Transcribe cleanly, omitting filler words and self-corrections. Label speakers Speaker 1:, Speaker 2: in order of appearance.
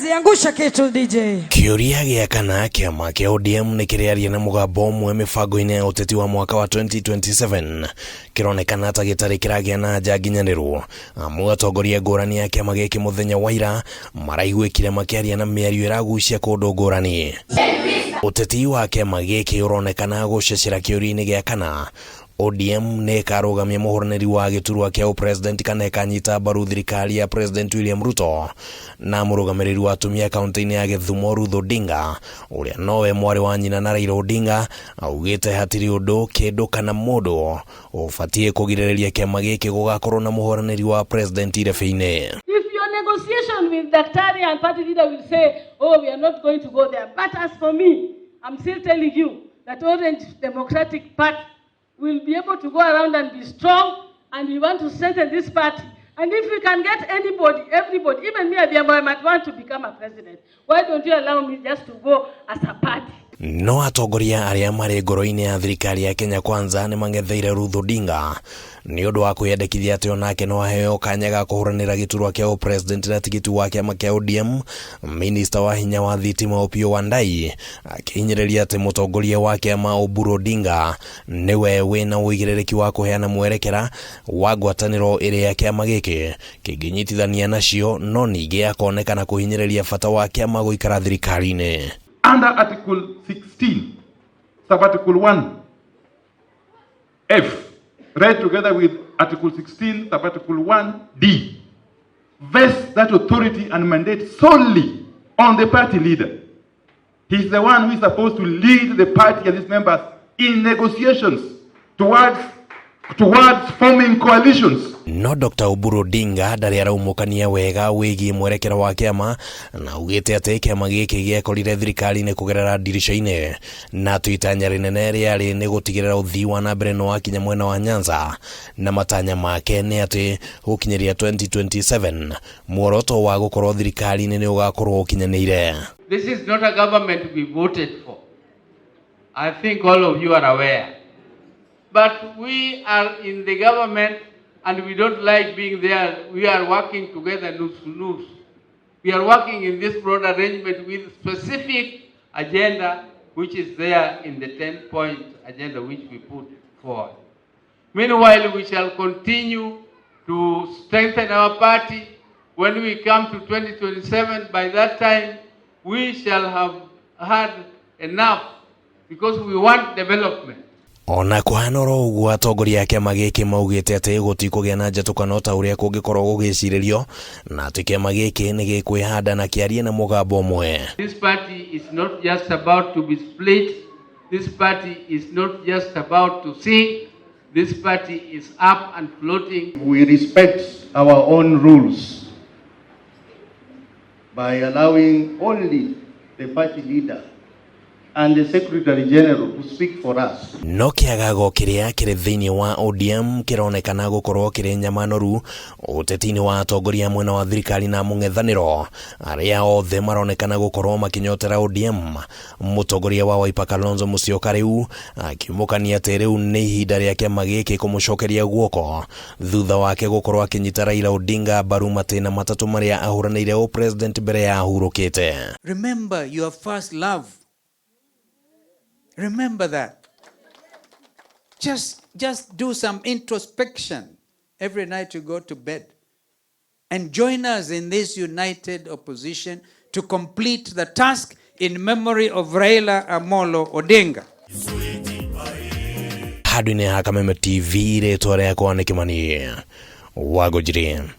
Speaker 1: Ziangusha kitu DJ.
Speaker 2: Kĩũria gĩa kana kĩama kĩa ODM nĩ kĩrĩaria na mũgambo ũmwe mĩbango-inĩ ya ũteti wa mwaka wa 2027 kĩronekana ta gĩtarĩ kĩragĩa na anja nginyanĩru, amu atongoria ngũrani a kĩama gĩkĩ mũthenya wa ira maraiguĩkire makĩaria na mĩario ĩragucia kũndũ ngũrani. Ũteti wa kĩama gĩkĩ ũronekana gũcecera kĩũria-inĩ gĩa kana ODM nĩ ĩkarũgamia mũhũranĩri wa gĩturwa kĩa ũpresident kana ĩkanyita mbaru thirikari ya President William Ruto na mũrũgamĩrĩri wa atumia kaunti-inĩ ya Gĩthumo Ruth Odinga, ũrĩa nowe mwarĩ wa nyina na Raila Odinga, augĩte hatirĩ ũndũ, kĩndũ kana mũndũ ũbatiĩ kũgirĩrĩria kĩama gĩkĩ gũgakorwo na mũhũranĩri wa president irebe-inĩ.
Speaker 3: If your negotiation with Daktari and party leader will say, "Oh, we are not going to go there." But as for me, I'm still telling you that Orange Democratic Party will be able to go around and be strong, and we want to strengthen this party. And if we can get anybody, everybody, even me, Adhiambo, I might want to become a president. Why don't you allow me just to go as a party?
Speaker 2: No atongoria arĩa marĩ ngoro-inĩ ya thirikari ya Kenya Kwanza nĩ mang'etheire Ruth Odinga nĩ ũndũ wa kwĩyandĩkithia atĩ onake no aheo kanya ga kũhũranĩra gĩturwa kĩa ũpresident na tigiti wa kĩama kĩa ODM. Minista wa hinya wa thitima Opiyo Wandayi akĩhinyĩrĩria atĩ mũtongoria wa kĩama Oburu Odinga nĩwe wĩna ũigĩrĩrĩki wa kũheana mwerekera wa ngwatanĩro ĩrĩa kĩama gĩkĩ kĩngĩnyitithania nacio, no ningĩ akonekana kũhinyĩrĩria bata wa kĩama gũikara thirikari-inĩ.
Speaker 4: Under Article 16, Sub-Article 1, F, read together with Article 16, Sub-Article 1, D, vests that authority and mandate solely on the party leader. He's the one who is supposed to lead the party and its members in negotiations towards forming coalitions.
Speaker 2: No Dr. Oburu Odinga ndarĩ araumũkania wega wĩgiĩ mwerekera wa kĩama, na augĩte atĩ kĩama gĩkĩ gĩekorire thirikari-inĩ kũgerera ndirica-inĩ, na atĩ itanya rĩnene rĩarĩ nĩ gũtigĩrĩra ũthii wa na mbere nĩ wakinya mwena wa Nyanza, na matanya make nĩ atĩ gũkinyĩria 2027 muoroto wa gũkorwo thirikari-inĩ nĩ ũgakorwo ũkinyanĩire.
Speaker 5: This is not a government we voted for. I think all of you are aware. But we are in the government and we don't like being there. We are working together nusu nusu. We are working in this broad arrangement with specific agenda, which is there in the 10-point agenda which we put forward. Meanwhile, we shall continue to strengthen our party. When we come to 2027, by that time, we shall have had enough because we want development.
Speaker 2: Ona kũhana oro ũguo, atongoria a kĩama gĩkĩ maugĩte atĩ gũtikũgĩa na njatũkano ta ũrĩa kũngĩkorwo gũgĩcirĩrio, na atĩ kĩama gĩkĩ nĩ gĩkwĩhanda na kĩarie na mũgambo ũmwe.
Speaker 5: This party is not just about to be split. This party is not just about to sink. This party is up and floating.
Speaker 6: We respect our own rules by allowing only the party leader and the Secretary General to speak for us.
Speaker 2: No kĩagago kĩrĩa kĩrĩ thĩinĩ wa ODM kĩronekana gũkorwo kĩrĩ nyama noru ũteti-inĩ wa atongoria mwena wa thirikari na mũng'ethanĩro, arĩa othe maronekana gũkorwo makĩnyotera ODM. Mũtongoria wa Wiper Kalonzo Musyoka rĩu akiumũkania atĩ rĩu nĩ ihinda rĩa kĩama gĩkĩ kũmũcokeria guoko thutha wake gũkorwo akĩnyita Raila Odinga mbaru matĩna matatũ marĩa ahũranĩire ũpresident mbere ya ahurũkĩte.
Speaker 7: Remember your first love. Remember that. Just do some introspection every night you go to bed. And join us in this united opposition to complete the task in memory of Raila Amolo Odinga.
Speaker 2: Handũ-inĩ ha Kameme TV, rĩtwa rĩakwa nĩ Kĩmani Wangũnjiri.